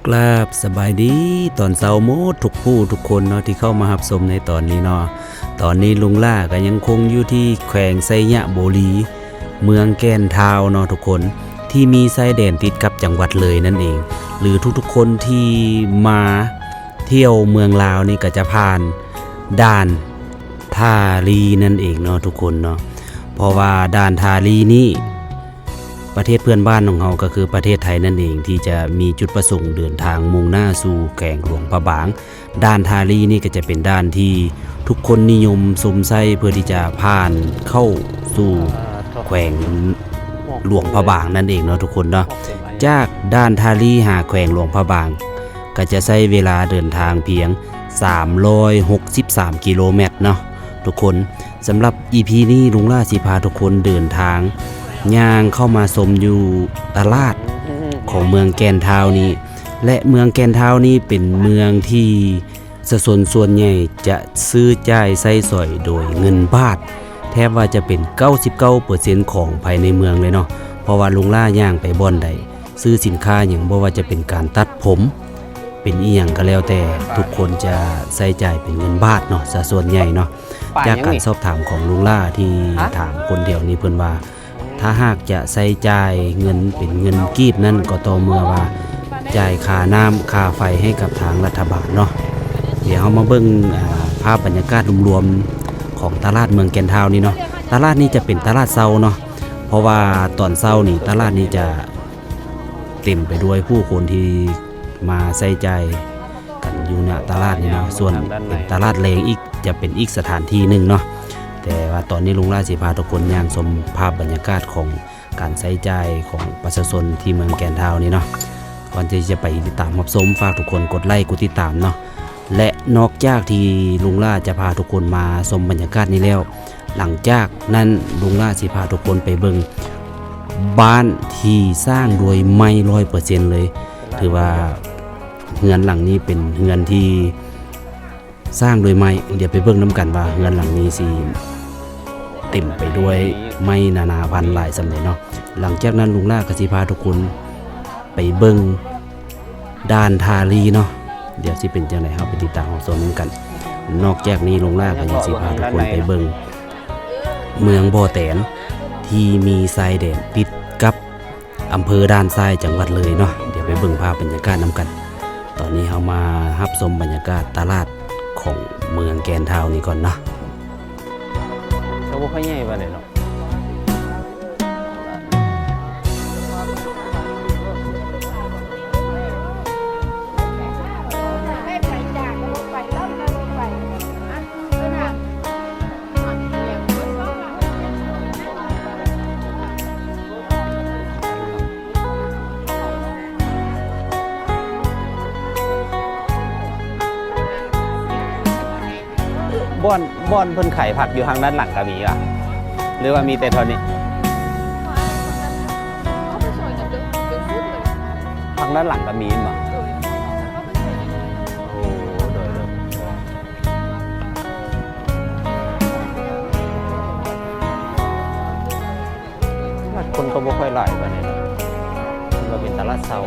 ກາບສະບາຍດີຕອນເຊົ້າໝົດທຸກຜູ້ທຸກຄົນເນາະ ທີ່ເຂົ້າມາຮັບຊົມໃນຕອນນີ້ເນາະ. ຕອນນີ້ລຸງຫຼ້າກໍຍັງຄົງຢູ່ທີ່ແຂວງໄຊຍະບູລີ ເມືອງແກ່ນທ້າວເນາະທຸກຄົນ ທີ່ມີຊາຍແດນຕິດກັບຈັງຫວັດເລີຍນັ້ນເອງ ຫຼືທຸກໆຄົນທີ່ມາທ່ຽວເມືອງລາວນີ້ກໍຈະຜ່ານດ່ານທ່າລີນັ້ນເອງເນາະທຸກຄົນເນາະ. ເພາະວ່າດ່ານທ່າລີນີ້ ປະເທດເພື່ອນບ້ານຂອງເຮົາກໍຄືປະເທດໄທນັ້ນເອງ ທີ່ຈະມີຈຸດປະສົງເດີນທາງມຸ່ງໜ້າສູ່ແຂວງຫຼວງພະບາງ. ດ່ານທ່າລີນີ້ກໍຈະເປັນດ່ານທີ່ທຸກຄົນນິຍົມຊົມໃຊ້ເພື່ອທີ່ຈະຜ່ານເຂົ້າສູ່ແຂວງຫຼວງພະບາງນັ້ນເອງເນາະທຸກຄົນເນາະ. ຈາກດ່ານທ່າລີຫາແຂວງຫຼວງພະບາງ ກໍຈະໃຊ້ເວລາເດີນທາງພຽງສາມຮ້ອຍຫົກສິບສາມກິໂລແມັດເນາະທຸກຄົນ. ສຳລັບອີພີນີ້ ລຸງຫຼ້າຊິພາທຸກຄົນເດີນທາງຍ່າງເຂົ້າມາຊົມຢູ່ຕະຫຼາດຂອງເມືອງແກ່ນທ້າວນີ້ ແລະ ເມືອງແກ່ນທ້າວນີ້ເປັນເມືອງທີ່ປະຊາຊົນສ່ວນໃຫຍ່ຈະຊື້ຈ່າຍໃຊ້ສອຍໂດຍເງິນບາດ ແທບວ່າຈະເປັນເກົ້າສິບເກົ້າເປີເຊັນຂອງພາຍໃນເມືອງເລີຍເນາະ. ເພາະວ່າລຸງຫຼ້າຍ່າງໄປບ່ອນໃດ ຊື້ສິນຄ້າຫຍັງ ບໍ່ວ່າຈະເປັນການຕັດຜົມ ເປັນອີ່ຫຍັງກໍແລ້ວແຕ່ ທຸກຄົນຈະໃຊ້ຈ່າຍເປັນເງິນບາດເນາະ ຊະສ່ວນໃຫຍ່ເນາະ. ປາຫຍັງນີ້? ຈາກການສອບຖາມຂອງລຸງຫຼ້າທີ່ ຮະ? ຖາມຄົນແຖວນີ້ ເພິ່ນວ່າ ຖ້າຫາກຈະໃຊ້ຈ່າຍເງິນເປັນເງິນກີບນັ້ນ ກໍຕໍ່ເມື່ອວ່າຈ່າຍຄ່ານ້ຳຄ່າໄຟໃຫ້ກັບທາງລັດຖະບານເນາະ. ດຽວເຮົາມາເບິ່ງ ອາ ພາບບັນຍາກາດລວມໆຂອງຕະຫຼາດເມືອງແກ່ນທ້າວນີ້ເນາະ. ຕະຫຼາດນີ້ຈະເປັນຕະຫຼາດເຊົ້າເນາະ ເພາະວ່າຕອນເຊົ້ານີ້ຕະຫຼາດນີ້ຈະ ເຕັມໄປດ້ວຍຜູ້ຄົນທີ່ມາໃຊ້ຈ່າຍກັນຢູ່ ນະ ຕະຫຼາດນີ້ເນາະ. ສ່ວນເປັນຕະຫຼາດແລງອີກ ຈະເປັນອີກສະຖານທີ່ໜຶ່ງເນາະ. ແຕ່ວ່າຕອນນີ້ລຸງຫຼ້າຊິພາທຸກຄົນຍ່າງຊົມພາບບັນຍາກາດຂອງການໃຊ້ຈ່າຍຂອງປະຊາຊົນທີ່ເມືອງແກ່ນທ້າວນີ້ເນາະ. ກ່ອນທີ່ຈະໄປຕິດຕາມຮັບຊົມ ຝາກທຸກຄົນກົດໄລກົດຕິດຕາມເນາະ. ແລະ ນອກຈາກທີ່ລຸງຫຼ້າຈະພາທຸກຄົນມາຊົມບັນຍາກາດນີ້ແລ້ວ ຫຼັງຈາກນັ້ນລຸງຫຼ້າຊິພາທຸກຄົນໄປເບິ່ງບ້ານທີ່ສ້າງໂດຍໄມ້ຮ້ອຍເປີເຊັນເລີຍ. ຖືວ່າເຮືອນຫຼັງນີ້ເປັນເຮືອນທີ່ສ້າງໂດຍໄມ້. ດຽວໄປເບິ່ງນຳກັນວ່າເຮືອນຫຼັງນີ້ຊິເຕັມໄປດ້ວຍໄມ້ນານາພັນຫຼາຍສ່ຳໃດເນາະ. ຫຼັງຈາກນັ້ນລຸງຫຼ້າກໍຊິພາທຸກຄົນໄປເບິ່ງ ດ່ານທ່າລີເນາະ. ດຽວຊິເປັນຈັ່ງໃດ ເຮົາໄປຕິດຕາມຮັບຊົມນຳກັນ. ນອກຈາກນີ້ລຸງຫຼ້າກໍຍັງຊິພາທຸກຄົນໄປເບິ່ງເມືອງບໍ່ແຕນ ທີ່ມີຊາຍແດນຕິດກັບອຳເພີດ່ານຊາຍ ຈັງຫວັດເລີຍເນາະ. ດຽວໄປເບິ່ງພາບບັນຍາກາດນຳກັນ. ຕອນນີ້ເຮົາມາຮັບຊົມບັນຍາກາດຕະຫຼາດຂອງເມືອງແກ່ນທ້າວນີ້ກ່ອນເນາະ. ກໍບໍ່ຄ່ອຍໃຫຍ່ປານໃດເນາະ. ບ່ອນ ບ່ອນເພິ່ນຂາຍຜັກຢູ່ທາງດ້ານຫຼັງກໍມີຫວາ ຫຼືວ່າມີແຕ່ເທົ່ານີ້? ທາງດ້ານຫຼັງກໍມີແມ່ນບໍ່? ໂອ້ ໂດຍ ໂດຍ. ຕະຫຼາດຄົນກໍບໍ່ຄ່ອຍຫຼາຍປານໃດເນາະ ເປັນຕະຫຼາດເຊົ້າ. ຢ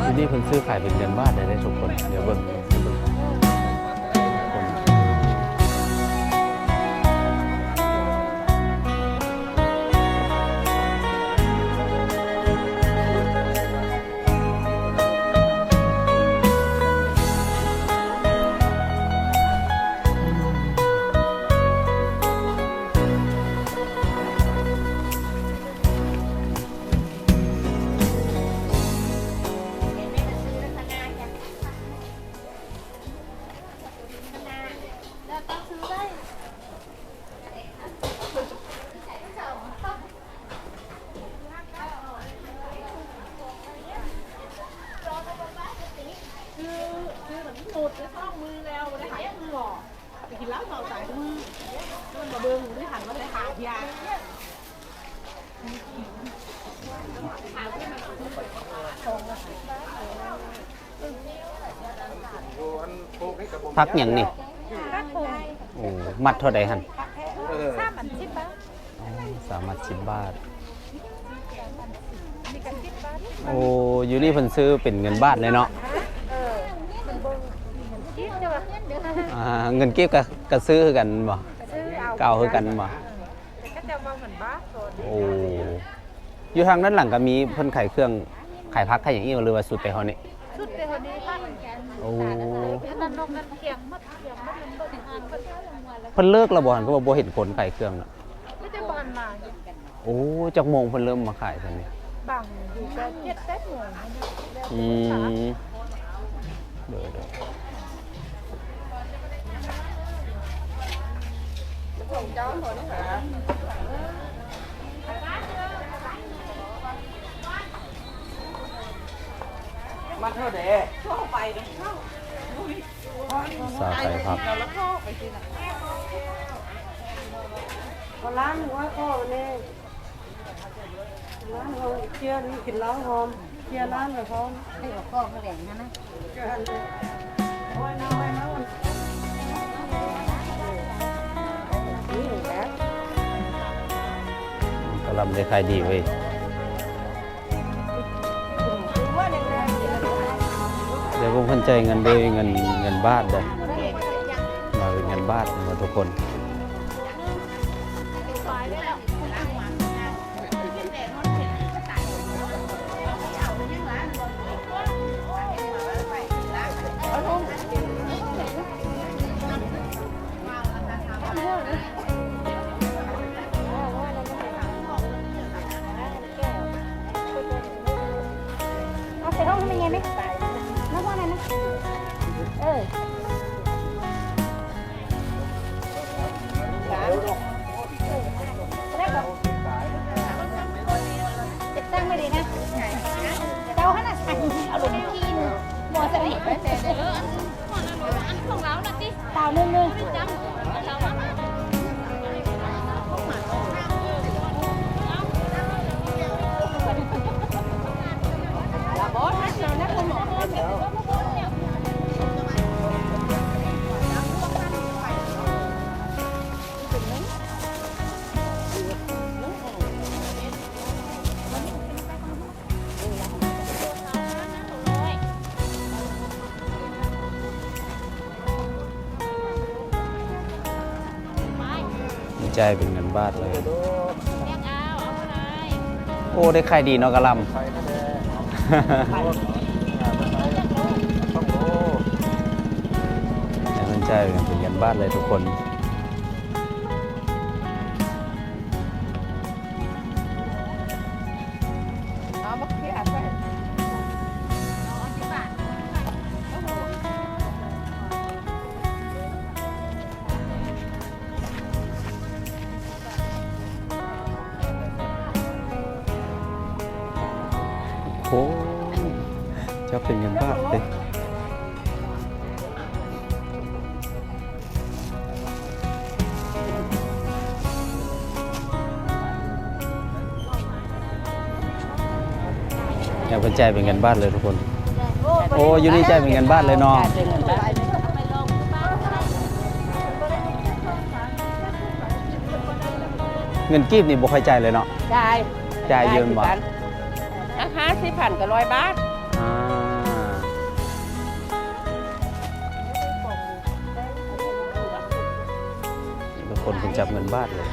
ູ່ນີ້ເພິ່ນຊື້ຂາຍເປັນເງິນບາດໄດ້ເດ້ທຸກຄົນ. ດຽວເບິ່ງ. ຜັກຫຍັງນີ້? ຜັກໂຂມ. ໂອ້ ມັດເທົ່າໃດຫັ້ນ? ເອີ ສາມອັນສິບບາດ. ອໍ ສາມອັນສິບບາດ. ໂອ້ ຢູ່ນີ້ເພິ່ນຊື້ເປັນເງິນບາດເລີຍເນາະ. ເອີ ເພິ່ນບໍ່ມີເງິນກີບເດ້. ອ່າ ເງິນກີບກໍ ກໍຊື້ຄືກັນບໍ່? ກໍເອົາ ກໍເອົາຄືກັນບໍ່? ເອີ ແຕ່ເຂົາເຈົ້າເວົ້າເງິນບາດກ່ອນ. ໂອ້ ຢູ່ທາງດ້ານຫຼັງກໍມີເພິ່ນຂາຍເຄື່ອງ ຂາຍຜັກຂາຍຫຍັງອີກ ຫຼືວ່າສຸດແຕ່ເທົ່ານີ້? ສຸດແຕ່ເທົ່ານີ້. ໂອ້ ອັນນັ້ນນອກນັ້ນແຂງໝົດ. ເພິ່ນເລີກແລ້ວບໍ່ຫັ້ນ? ຄືວ່າບໍ່ເຫັນຄົນຂາຍເຄື່ອງນະ. ມີແຕ່ບໍ່ທັນມາ. ໂອ້ ຈັກໂມງເພິ່ນເລີ່ມມາຂາຍຊັ້ນນີ້? ບາງທີກໍເຈັດແປດໂມງ. ອືມ ໂດຍ ໂດຍ. ມາເທື່ອໃດ? ສາໄກ່ຜັກ. ເອົາລ້າງຫົວຂໍ້ນີ້ ລ້າງຫົວ ເຈ້ຍນີ້ກິນລ້າງຫອມ ເຈ້ຍລ້າງໄປພ້ອມ ໃຫ້ເອົາຂໍ້ມາແຫຼງຫັ້ນນະ. ກະລຳໄດ້ຂາຍດີເວີຍ. ດຽວເບິ່ງເພິ່ນຈ່າຍເງິນໂດຍເງິນ ເງິນບາດເດີ ມາເປັນເງິນບາດເດີທຸກຄົນ. ເອົາໃສ່ຖົງໃຫ້ແມ່ໃຫຍ່ໄໝ? ມາບ່ອນນັ້ນນະ. ເອີ ໄດ້ບໍ່? ເກັບຕັງໄວ້ດີນະ. ເຈົ້າຫັ້ນນະ ເອົາລົງກິນ ບໍ່ໃສ່. ອັນຂອງລາວນະຕິ ສາວໜຶ່ງໜຶ່ງ. ຈ່າຍເປັນເງິນບາດເລີຍ. ໂອ້ ໄດ້ຂາຍດີເນາະກະລຳ. ໃຫ້ເພິ່ນຈ່າຍເປັນເງິນບາດເລີຍທຸກຄົນ. ເອົາບັກເຂືອໃສ່. ໂອ້ ຈັບເປັນເງິນບາດເດ້. ແລ້ວເພິ່ນຈ່າຍເປັນເງິນບາດເລີຍທຸກຄົນ. ໂອ້ ຢູ່ນີ້ຈ່າຍເປັນເງິນບາດເລີຍເນາະ. ເງິນກີບນີ້ບໍ່ຄ່ອຍຈ່າຍເລີຍເນາະ. ຈ່າຍ ຈ່າຍຢູ່ແມ່ນບໍ່? ຈັກຫ້າສິບພັນກໍຮ້ອຍບາດ. ອ່າ ທຸກຄົນເພິ່ນຈັບເງິນບາດເລີຍ.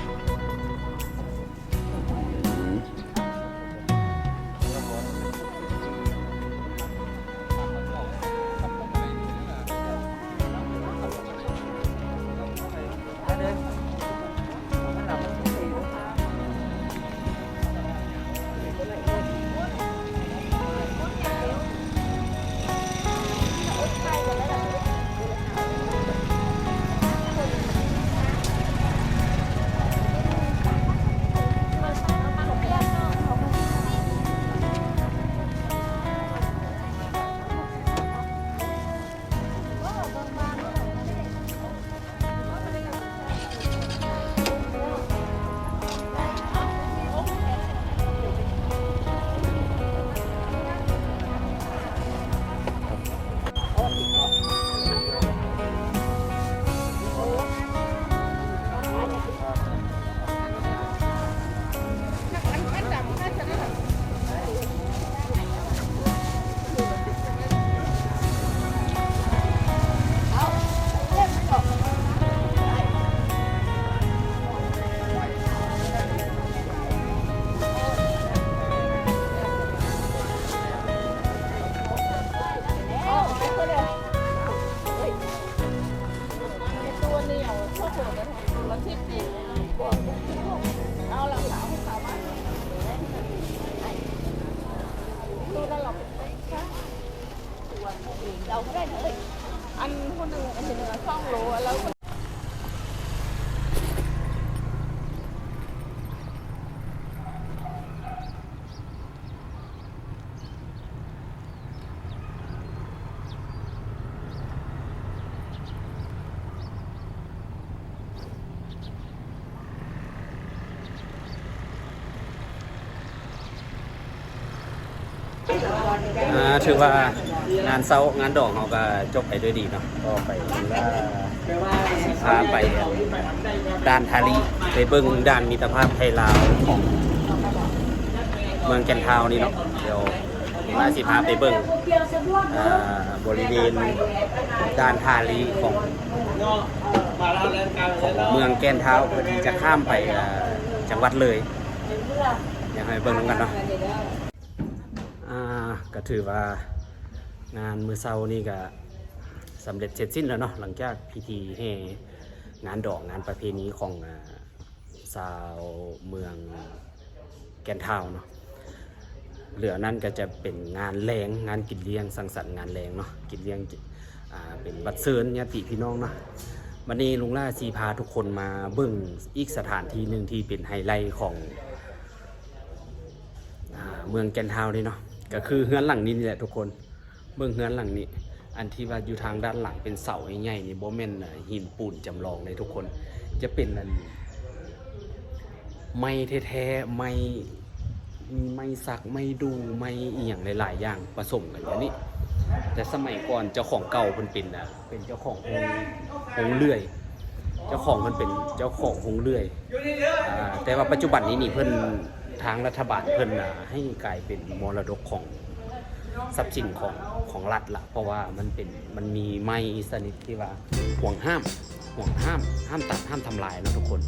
ອັນຜູ້ໜຶ່ງ ອັນທີໜຶ່ງ ສອງໂລ ແລ້ວ ອ່າ ຖືວ່າງານເຊົ້າງານດອງເຮົາກໍຈົບໄປດ້ວຍດີເນາະ. ຕໍ່ໄປ ຊິພາໄປດ່ານທ່າລີ ໄປເບິ່ງດ່ານມິດຕະພາບໄທລາວຂອງເມືອງແກ່ນທ້າວນີ້ເນາະ. ດຽວ ວ່າຊິພາໄປເບິ່ງ ເອີ ບໍລິເວນດ່ານທ່າລີຂອງ ຂອງເມືອງແກ່ນທ້າວ ເພື່ອທີ່ຈະຂ້າມໄປ ເອີ ຈັງຫວັດເລີຍ. ຢາກໃຫ້ເບິ່ງນຳກັນເນາະ. ອ່າ ກໍຖືວ່າງານມື້ເຊົ້ານີ້ກໍສຳເລັດເສັດສິ້ນແລ້ວເນາະ ຫຼັງຈາກພິທີແຫ່ງານດອງ ງານປະເພນີຂອງ ອ່າ ຊາວເມືອງແກ່ນທ້າວເນາະ. ເຫຼືອນັ້ນກໍຈະເປັນງານແລງ ງານກິນລ້ຽງສັງສັນງານແລງເນາະ ກິນລ້ຽງ ອ່າ ເປັນບັດເຊີນຍາດຕິພີ່ນ້ອງເນາະ. ບັດນີ້ລຸງຫຼ້າຊິພາທຸກຄົນມາເບິ່ງອີກສະຖານທີ່ໜຶ່ງທີ່ເປັນໄຮໄລຂອງ ອ່າ ເມືອງແກ່ນທ້າວນີ້ເນາະ ກໍຄືເຮືອນຫຼັງນີ້ນີ້ແຫຼະທຸກຄົນ. ເບິ່ງເຮືອນຫຼັງນີ້ ອັນທີ່ວ່າຢູ່ທາງດ້ານຫຼັງເປັນເສົາໃຫຍ່ໆນີ້ ບໍ່ແມ່ນ ເອີ ຫີນປູນຈຳລອງເດ້ທຸກຄົນ ຈະເປັນອັນ ໄມ້ແທ້ໆ ໄມ້ ມີໄມ້ສັກ ໄມ້ດູ່ ໄມ້ອີ່ຫຍັງຫຼາຍໆຢ່າງປະສົມກັນຢູ່ນີ້. ແຕ່ສະໄໝກ່ອນເຈົ້າຂອງເກົ່າເພິ່ນເປັນ ເປັນເຈົ້າຂອງໂຮງ ໂຮງເລື່ອຍ ເຈົ້າຂອງເພິ່ນເປັນເຈົ້າຂອງໂຮງເລື່ອຍ. ອ່າ ແຕ່ວ່າປັດຈຸບັນນີ້ນີ້ເພິ່ນ ທາງລັດຖະບານເພິ່ນ ອ່າ ໃຫ້ກາຍເປັນມໍລະດົກຂອງຊັບສິນຂອງ ຂອງລັດລະ ເພາະວ່າມັນເປັນ ມັນມີໄມ້ຊະນິດທີ່ວ່າຫວງຫ້າມ ຫວງຫ້າມ ຫ້າມຕັດ ຫ້າມທຳລາຍເນາະທຸກຄົນ.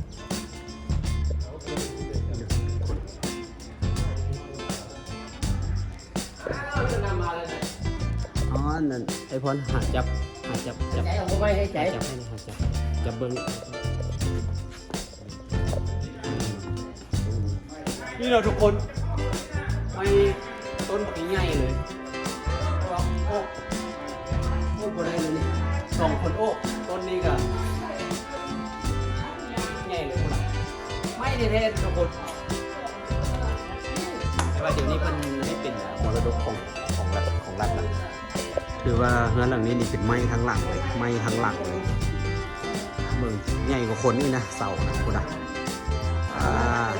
ອໍ ອັນນັ້ນ ໄອ້ພອນ ຫາຈັບ ຫາຈັບ ຈັບ ໃຈເອົາບໍ່ໄວ້ໃນໃຈ ຫາຈັບໃຫ້ ຫາຈັບ ຈັບເບິ່ງ. ນີ້ເນາະທຸກຄົນ ໄມ້ຕົ້ນບັກໃຫຍ່ເລີຍ ໂອ້ ໂອ້ ບໍ່ໄດ້ເລີຍນີ້ ສອງຄົນໂອ້ ຕົ້ນນີ້ກໍໃຫຍ່ເລີຍພຸ້ນນະ ໄມ້ແທ້ໆທຸກຄົນ. ແຕ່ວ່າດຽວນີ້ເພິ່ນໃຫ້ເປັນມໍລະດົກຂອງ ຂອງລັດ ຂອງລັດລະ. ຖືວ່າເຮືອນຫຼັງນີ້ນີ້ເປັນໄມ້ທັງຫຼັງເລີຍ ໄມ້ທັງຫຼັງເລີຍ. ເບິ່ງໃຫຍ່ກວ່າຄົນອີກນະ ເສົານະ ພຸ້ນນະ. ອ່າ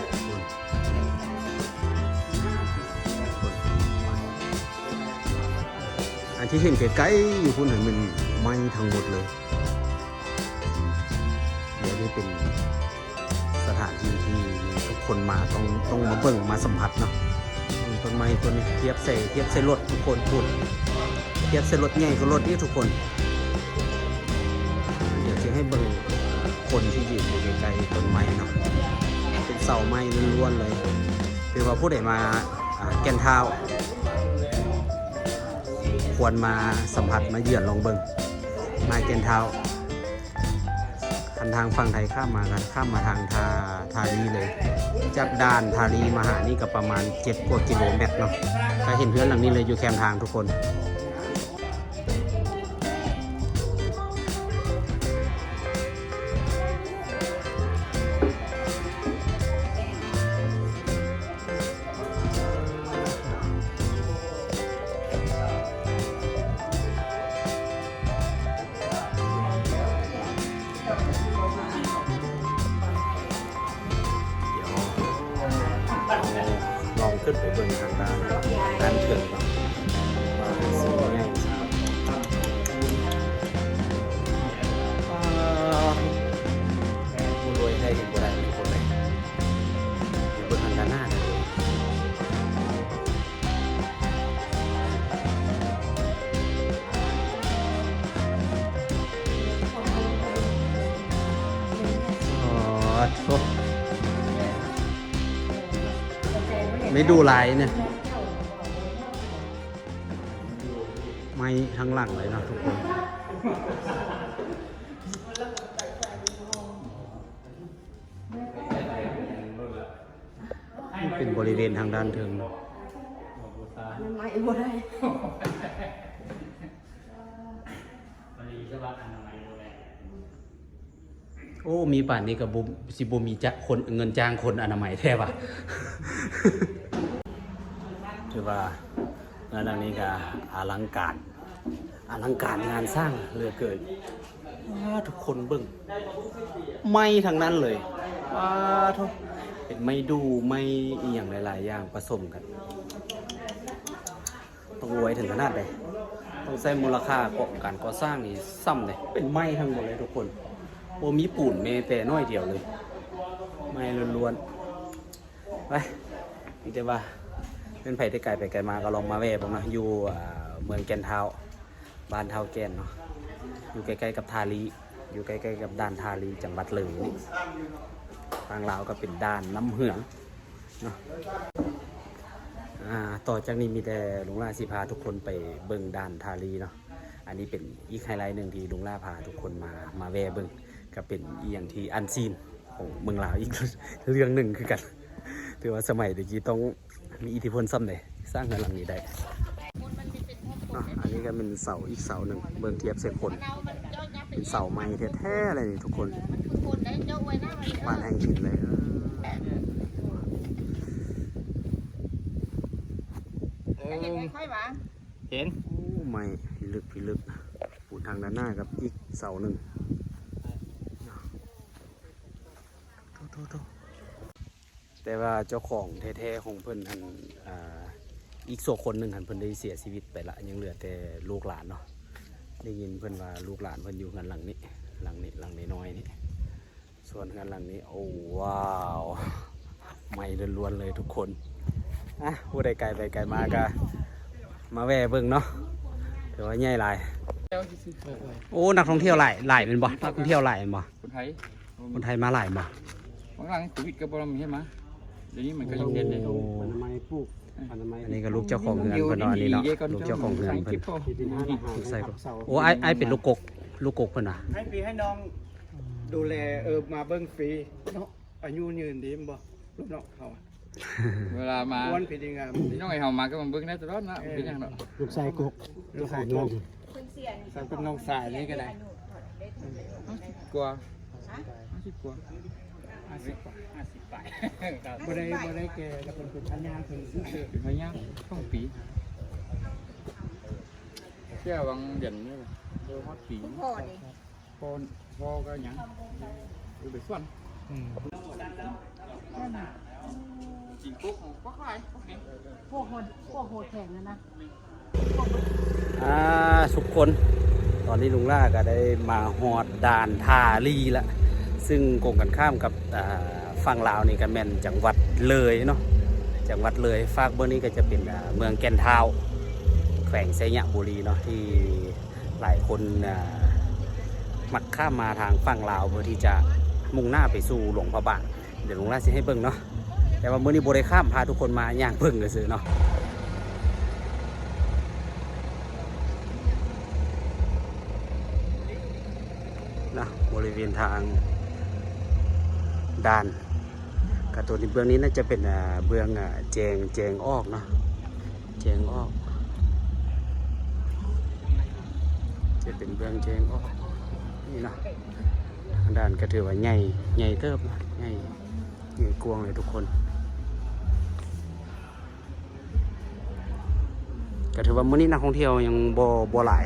ອັນທີ່ເຫັນໄກໆຢູ່ພຸ້ນຫັ້ນແມ່ນໄມ້ທັງໝົດເລີຍ. ດຽວນີ້ເປັນສະຖານທີ່ທີ່ທຸກຄົນມາຕ້ອງ ຕ້ອງມາເບິ່ງມາສຳຜັດເນາະ. ຕົ້ນໄມ້ຕົ້ນນີ້ທຽບໃສ່ ທຽບໃສ່ລົດທຸກຄົນ ພຸ້ນ ທຽບໃສ່ລົດໃຫຍ່ກວ່າລົດອີກທຸກຄົນ. ດຽວຊິໃຫ້ເບິ່ງຄົນທີ່ຢືນຢູ່ໃກ້ໆຕົ້ນໄມ້ເນາະ ເປັນເສົາໄມ້ລ້ວນໆເລີຍ. ຖືວ່າຜູ້ໃດມາ ອ່າ ແກ່ນທ້າວ ຄວນມາສຳຜັດມາເຢືອນລອງເບິ່ງ ມາແກ່ນທ້າວ. ຄັນທາງຝັ່ງໄທຂ້າມມາ ກໍຂ້າມມາທາງທ່າ ທ່າລີເລີຍ. ຈາກດ່ານທ່າລີມາຫານີ້ກໍປະມານເຈັດກວ່າກິໂລແມັດເນາະ. ກໍເຫັນເຮືອນຫຼັງນີ້ເລີຍ ຢູ່ແຄມທາງທຸກຄົນ. ລອງຂຶ້ນໄປເບິ່ງທາງດ້ານ ດ້ານເທິງເນາະ ວ່າຊິໃຫຍ່ສ່ຳໃດ. ຜູ້ລວຍໃຫ້ເຫັນບໍ່ໄດ້ທຸກຄົນເລີຍ. ໄປເບິ່ງທາງດ້ານໜ້າເດີ. ອໍ ໂທ້ ໄມ້ດຸຫຼາຍເນຍ ໄມ້ທັງຫຼັງເລີຍເນາະທຸກຄົນ. ເປັນບໍລິເວນທາງດ້ານເທິງ. ອະນາໄມບໍ່ໄດ້. ໂອ້ ມີປານນີ້ກໍບໍ່ ຊິບໍ່ມີຈັກຄົນ ເງິນຈ້າງຄົນອະນາໄມແທ້ຫວາ. ຖືວ່າເຮືອນຫຼັງນີ້ກໍອະລັງການ ອະລັງການງານສ້າງເຫຼືອເກີນ. ວ້າ ທຸກຄົນເບິ່ງ ໄມ້ທັງນັ້ນເລີຍ. ວ້າໂທ້ ເປັນໄມ້ດູ່ ໄມ້ອີ່ຫຍັງຫຼາຍໆຢ່າງປະສົມກັນ. ຕ້ອງລວຍເຖິງຂະໜາດໃດ ຕ້ອງໃຊ້ມູນລະຄ່າຂອງການກໍ່ສ້າງນີ້ສ່ຳໃດ. ເປັນໄມ້ທັງໝົດເລີຍທຸກຄົນ ບໍ່ມີປູນແມ້ແຕ່ໜ້ອຍດຽວເລີຍ ໄມ້ລ້ວນໆ. ໄປ ມີແຕ່ວ່າເປັນໃຜທີ່ໄກໄປໄກມາກໍລອງມາແວ່ເບິ່ງເນາະ ຢູ່ ອ່າ ເມືອງແກ່ນທ້າວ ບ້ານທ້າວແກ່ນເນາະ ຢູ່ໃກ້ໆກັບທ່າລີ ຢູ່ໃກ້ໆກັບດ່ານທ່າລີ ຈັງຫວັດເລີຍນີ້. ທາງລາວກໍເປັນດ່ານນ້ຳເຫືອງເນາະ. ອ່າ ຕໍ່ຈາກນີ້ມີແຕ່ລຸງຫຼ້າຊິພາທຸກຄົນໄປເບິ່ງດ່ານທ່າລີເນາະ. ອັນນີ້ເປັນອີກໄຮໄລໜຶ່ງທີ່ລຸງຫຼ້າພາທຸກຄົນມາ ມາແວ່ເບິ່ງ ກໍເປັນອີ່ຫຍັງທີ່ອັນຊີນຂອງເມືອງລາວອີກເລື່ອງໜຶ່ງຄືກັນ. ຖືວ່າສະໄໝແຕ່ກີ້ຕ້ອງມີອິດທິພົນສ່ຳໃດ ສ້າງເຮືອນຫຼັງນີ້ໄດ້ເນາະ. ອັນນີ້ກໍເປັນເສົາອີກເສົາໜຶ່ງ ເບິ່ງທຽບໃສ່ຄົນ ເປັນເສົາໄມ້ແທ້ໆເລີຍນີ້ທຸກຄົນ ບ້ານແຫ່ງຫີນເລີຍ. ເອີ ເຫັນ ໂອ້ ໄມ້ພິລຶກພິລຶກ. ປູນທາງດ້ານໜ້າກັບອີກເສົາໜຶ່ງ. ໂທ້ໆໆ ແຕ່ວ່າເຈົ້າຂອງແທ້ໆຂອງເພິ່ນຫັ້ນ ອ່າ ອີກຊົ່ວຄົນໜຶ່ງຫັ້ນ ເພິ່ນໄດ້ເສຍຊີວິດໄປລະ ຍັງເຫຼືອແຕ່ລູກຫຼານເນາະ. ໄດ້ຍິນເພິ່ນວ່າລູກຫຼານເພິ່ນຢູ່ເຮືອນຫຼັງນີ້ ຫຼັງນີ້ ຫຼັງນ້ອຍໆນີ້. ສ່ວນເຮືອນຫຼັງນີ້ ໂອ້ ວ້າວ ໄມ້ລ້ວນໆເລີຍທຸກຄົນ. ອ່ະ ຜູ້ໃດໄກໄປໄກມາກໍມາແວ່ເບິ່ງເນາະ ຖືວ່າໃຫຍ່ຫຼາຍ. ໂອ້ ນັກທ່ອງທ່ຽວຫຼາຍ ຫຼາຍແມ່ນບໍ່? ນັກທ່ອງທ່ຽວຫຼາຍແມ່ນບໍ່? ຄົນໄທ ຄົນໄທມາຫຼາຍແມ່ນບໍ່? ບາງຄັ້ງໂຄວິດກໍບໍ່ມີໃຫ້ມາ ດຽວນີ້ມັນກໍຍັງເຮັດໄດ້. ໂອ້ ອະນາໄມປູກ ອະນາໄມ. ອັນນີ້ກໍລູກເຈົ້າຂອງເຮືອນເພິ່ນເນາະ ອັນນີ້ເນາະ ລູກເຈົ້າຂອງເຮືອນເພິ່ນ. ໂອ້ ອ້າຍ ອ້າຍເປັນລູກກົກ ລູກກົກເພິ່ນຫວາ? ໃຫ້ພີ່ໃຫ້ນ້ອງ ດູແລ ເອີ ມາເບິ່ງຟຣີເນາະ ອາຍຸຍືນດີແມ່ນບໍ່ ລູກນ້ອງເຮົາ. ເວລາມາ ມ່ວນເປັນດີງາມ ນ້ອງໃຫ້ເຮົາມາກໍມາເບິ່ງໄດ້ຕະຫຼອດເນາະ. ເອີ ເປັນຫຍັງດອກ ລູກຊາຍກົກ ເຈົ້າຂອງເຮືອນ ໃສ່ເປັນນ້ອງຊາຍນີ້ກໍໄດ້. ຫ້າສິບກວ່າ ຫ້າສິບກວ່າ ຫ້າສິບປາຍ ຫ້າສິບປາຍ ບໍ່ໄດ້ ບໍ່ໄດ້ແກ່ ແຕ່ເພິ່ນເປັນພະຍາເພິ່ນຊື່ໆ ເປັນພະຍາສອງປີ ເສຍຫວ່າງເດືອນນີ້ ບໍ່ຮອດປີ. ພໍ່ນີ້ ພໍ່ ພໍ່ກໍຫຍັງ ເອີ ໄປສວນ. ອືມ ກິນກົກ ກົກຫຼາຍ ກົກແຮງ ພວກໂຫດ ພວກໂຫດແຂງນັ້ນນະ. ອ່າ ທຸກຄົນ ຕອນນີ້ລຸງຫຼ້າກໍໄດ້ມາຮອດດ່ານທ່າລີ້ລະ ຊຶ່ງກົງກັນຂ້າມກັບ ອ່າ ຝັ່ງລາວນີ້ກໍແມ່ນຈັງຫວັດເລີຍເນາະ ຈັງຫວັດເລີຍ. ຟາກເບື້ອງນີ້ກໍຈະເປັນ ອ່າ ເມືອງແກ່ນທ້າວ ແຂວງໄຊຍະບູລີເນາະ ທີ່ ຫຼາຍຄົນ ອ່າ ມັກຂ້າມມາທາງຝັ່ງລາວ ເພື່ອທີ່ຈະມຸ່ງໜ້າໄປສູ່ຫຼວງພະບາງ. ດຽວລຸງຫຼ້າຊິໃຫ້ເບິ່ງເນາະ ແຕ່ວ່າມື້ນີ້ບໍ່ໄດ້ຂ້າມ ພາທຸກຄົນມາຍ່າງເບິ່ງຊື່ໆເນາະ ນະ ບໍລິເວນທາງດ່ານ ກະຕົວນີ້ ເບື້ອງນີ້ໜ້າຈະເປັນ ອ່າ ເບື້ອງ ອ່າ ແຈງ ແຈງອອກເນາະ ແຈງອອກ ຈະເປັນເບື້ອງແຈງອອກນີ້ເນາະ. ທາງດ່ານກໍຖືວ່າໃຫຍ່ ໃຫຍ່ເຕີບເນາະ ໃຫຍ່ ໃຫຍ່ກວ້າງເລີຍທຸກຄົນ. ກໍຖືວ່າມື້ນີ້ນັກທ່ອງທ່ຽວຍັງບໍ່ ບໍ່ຫຼາຍ.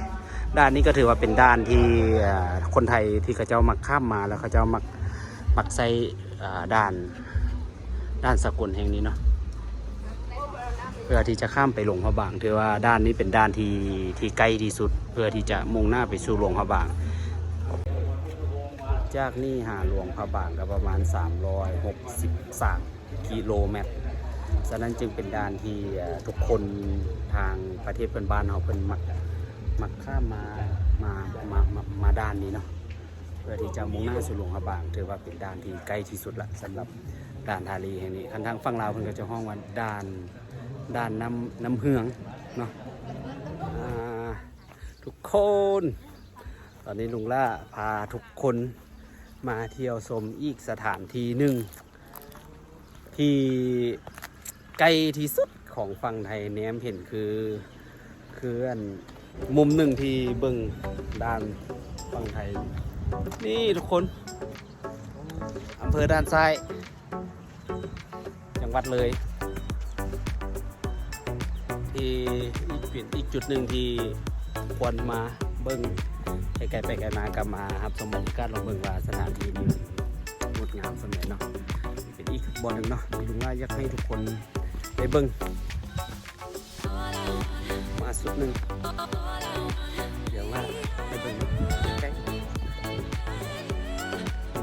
ດ່ານນີ້ກໍຖືວ່າເປັນດ່ານທີ່ ເອີ ຄົນໄທທີ່ເຂົາເຈົ້າມັກຂ້າມມາ ແລ້ວເຂົາເຈົ້າມັກ ມັກໃຊ້ ເອີ ດ່ານ ດ່ານສາກົນແຫ່ງນີ້ເນາະ ເພື່ອທີ່ຈະຂ້າມໄປຫຼວງພະບາງ. ຖືວ່າດ່ານນີ້ເປັນດ່ານທີ່ ທີ່ໃກ້ທີ່ສຸດ ເພື່ອທີ່ຈະມຸ່ງໜ້າໄປສູ່ຫຼວງພະບາງ. ຈາກນີ້ຫາຫຼວງພະບາງກໍປະມານສາມຮ້ອຍຫົກສິບສາມ ກິໂລແມັດ. ສະນັ້ນຈຶ່ງເປັນດ່ານທີ່ ເອີ ທຸກຄົນທາງປະເທດເພື່ອນບ້ານເຮົາເພິ່ນມັກ ມັກຂ້າມມາ ມາ ມາ ມາ ມາດ່ານນີ້ເນາະ ເພື່ອທີ່ຈະມຸ່ງໜ້າສູ່ຫຼວງພະບາງ. ຖືວ່າເປັນດ່ານທີ່ໃກ້ທີ່ສຸດລະ ສຳລັບດ່ານທ່າລີ້ແຫ່ງນີ້. ຄັນທາງຝັ່ງລາວເພິ່ນກໍຈະຮ້ອງວ່າດ່ານ ດ່ານນ້ຳ ນ້ຳເຫືອງເນາະ. ອ່າ ທຸກຄົນ ຕອນນີ້ລຸງຫຼ້າພາທຸກຄົນມາທ່ຽວຊົມອີກສະຖານທີ່ໜຶ່ງ ທີ່ ກທີ່ສຸດຂອງຝັ່ງໄທແນມເຫັນຄື ຄືອັນມຸມໜຶ່ງທີ່ເບິ່ງດ້ານຝັ່ງໄທ ນີ້ທຸກຄົນ ອຳເພີດ່ານຊ້າຍ ຈັງຫວັດເລີຍ ທີ່ອີກ ເປັນອີກຈຸດໜຶ່ງທີ່ຄວນມາເບິ່ງ ໃກ້ໆໄປໃກ້ມາກໍມາຮັບຊົມບັນຍາກາດ ລອງເບິ່ງວ່າສະຖານທີ່ນີ້ມັນງົດງາມສ່ຳໃດເນາະ. ເປັນອີກບ່ອນໜຶ່ງເນາະ ທີ່ລຸງຫຼ້າຢາກໃຫ້ທຸກຄົນໄດ້ເບິ່ງ ມາສຸດໜຶ່ງ ດຽວວ່າໃຫ້ເບິ່ງໃກ້ໆ ນີ້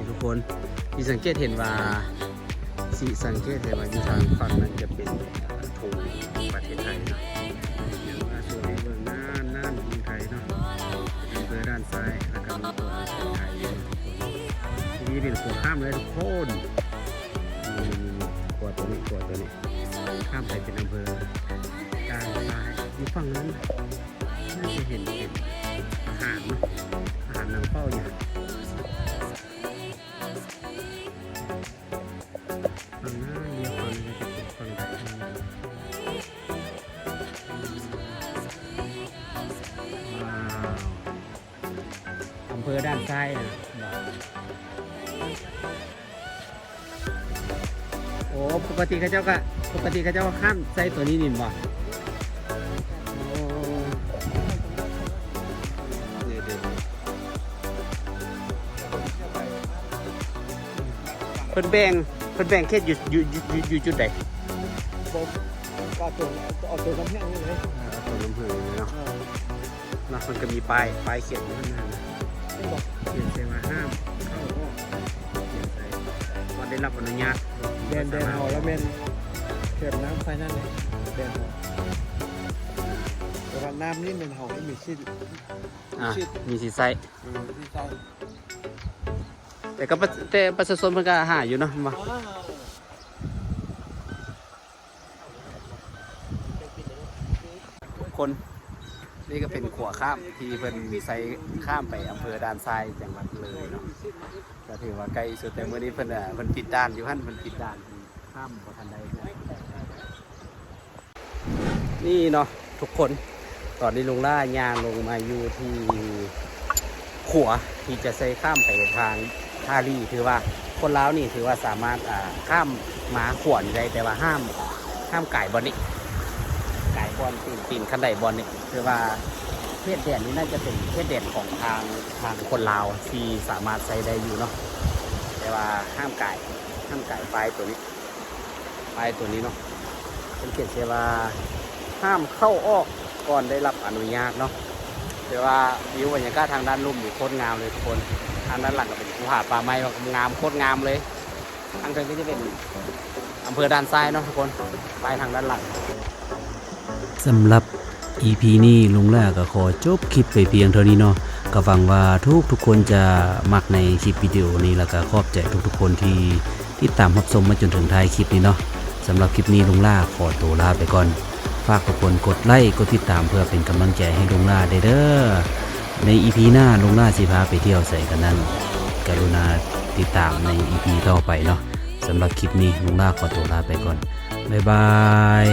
ທຸກຄົນ ທີ່ສັງເກດເຫັນວ່າ ຊິສັງເກດເຫັນວ່າຢູ່ທາງຝັ່ງນັ້ນຈະເປັນ ອ່າ ທຸງປະເທດໄທເນາະ ດຽວວ່າໂຊໃຫ້ເບິ່ງ ນັ້ນ ນັ້ນທຸງໄທເນາະ ອຳເພີດ່ານຊ້າຍ ແລ້ວກໍມີຕົວປະເທດໄທຢູ່ ທີ່ນີ້ເປັນຂົວຂ້າມເລີຍທຸກຄົນ ນີ້ໆໆ ຂົວຕົວນີ້ ຂົວຕົວນີ້ ຂ້າມໄປເປັນອຳເພີດ່ານຊ້າຍ ຢູ່ຝັ່ງນັ້ນ ໜ້າຈະເຫັນເປັນທະຫານເນາະ ທະຫານນັ່ງເຝົ້າຢູ່ ຝັ່ງນັ້ນ ລຽວຝັ່ງນັ້ນຈະເປັນຝັ່ງໄທ ວ້າວ ອຳເພີດ່ານຊ້າຍນະ ໂອ້ ປົກກະຕິເຂົາເຈົ້າກະ ປົກກະຕິເຂົາເຈົ້າກະຂ້າມໃສ່ຕົວນີ້ນີ້ບໍ່? ໂອ້ ເດ້ໆ ເພິ່ນແບ່ງ ເພິ່ນແບ່ງເຂດຢູ່ ຢູ່ ຢູ່ ຢູ່ຈຸດໃດ? ບໍ່ ກໍຕົວ ເອົາຕົວນ້ຳແຫ້ງນີ້ເລີຍ ເອົາຕົວນ້ຳເພິງນີ້ເນາະ ເອີ ເນາະ ມັນກໍມີປ້າຍ ປ້າຍຂຽນຢູ່ຫັ້ນນະ ເຫັນບໍ່? ຂຽນໃສ່ວ່າຫ້າມເຂົ້າອອກ ຂຽນໃສ່ ບໍ່ໄດ້ຮັບອະນຸຍາດ ແດນ ແດນເຮົາລະແມ່ນແຄມນ້ຳໄຟນັ້ນແຫຼະ ແດນເຮົາ ແຕ່ວ່ານ້ຳນີ້ແມ່ນເຮົາໄດ້ມີສິດ ອ່າ ມີສິດ ມີສິດໃຊ້ ເອີ ມີສິດໃຊ້ ແຕ່ກໍປະ ແຕ່ປະຊາຊົນເພິ່ນກໍຫາຢູ່ເນາະ ແມ່ນບໍ່? ອ່າ ທຸກຄົນ ນີ້ກໍເປັນຂົວຂ້າມທີ່ເພິ່ນໃຊ້ຂ້າມໄປອຳເພີດ່ານຊ້າຍ ຈັງຫວັດເລີຍເນາະ ກໍຖືວ່າໃກ້ທີ່ສຸດ ແຕ່ມື້ນີ້ເພິ່ນ ເພິ່ນປິດດ່ານຢູ່ຫັ້ນ ເພິ່ນປິດດ່ານ ຂ້າມບໍ່ທັນໄດ້ ນີ້ເນາະທຸກຄົນ ຕອນນີ້ລຸງຫຼ້າຍ່າງລົງມາຢູ່ທີ່ຂົວທີ່ຈະໃຊ້ຂ້າມໄປທາງທ່າລີ ຖືວ່າຄົນລາວນີ້ຖືວ່າສາມາດ ອ່າ ຂ້າມມາຂົວນີ້ໄດ້ ແຕ່ວ່າຫ້າມ ຫ້າມກາຍບ່ອນນີ້ ກາຍບ່ອນຕີນ ຕີນຄັນໄດບ່ອນນີ້ ຖືວ່າເຂດແດນນີ້ໜ້າຈະເປັນເຂດແດນຂອງທາງ ທາງຄົນລາວທີ່ສາມາດໃຊ້ໄດ້ຢູ່ເນາະ ແຕ່ວ່າຫ້າມກາຍ ຫ້າມກາຍປ້າຍຕົວນີ້ ປ້າຍຕົວນີ້ເນາະ ເພິ່ນຂຽນໃສ່ວ່າ ຫ້າມເຂົ້າອອກກ່ອນໄດ້ຮັບອະນຸຍາດເນາະ ແຕ່ວ່າວິວບັນຍາກາດທາງດ້ານລຸ່ມນີ້ໂຄດງາມເລີຍທຸກຄົນ ທາງດ້ານຫຼັງກໍເປັນພູຜາປ່າໄມ້ ງາມ ໂຄດງາມເລີຍ ທາງເທິງກໍຈະເປັນອຳເພີດ່ານຊ້າຍເນາະທຸກຄົນ ໄປທາງດ້ານຫຼັງ. ສຳລັບອີພີນີ້ ລຸງຫຼ້າກໍຂໍຈົບຄລິບໄປພຽງເທົ່ານີ້ເນາະ ກໍຫວັງວ່າທຸກໆຄົນຈະມັກໃນຄລິບວິດີໂອນີ້ ແລ້ວກໍຂອບໃຈທຸກໆຄົນທີ່ຕິດຕາມຮັບຊົມມາຈົນເຖິງທ້າຍຄລິບນີ້ເນາະ. ສຳລັບຄລິບນີ້ລຸງຫຼ້າຂໍໂຕລາໄປກ່ອນ ຝາກທຸກຄົນກົດໄລກ໌ ກົດຕິດຕາມ ເພື່ອເປັນກຳລັງໃຈໃຫ້ລຸງຫຼ້າແດ່ເດີ. ໃນອີພີໜ້າລຸງຫຼ້າຊິພາໄປທ່ຽວໃສກັນນັ້ນ ກະລຸນາຕິດຕາມໃນອີພີຕໍ່ໄປເນາະ. ສຳລັບຄລິບນີ້ລຸງຫຼ້າຂໍໂຕລາໄປກ່ອນ ບາຍບາຍ.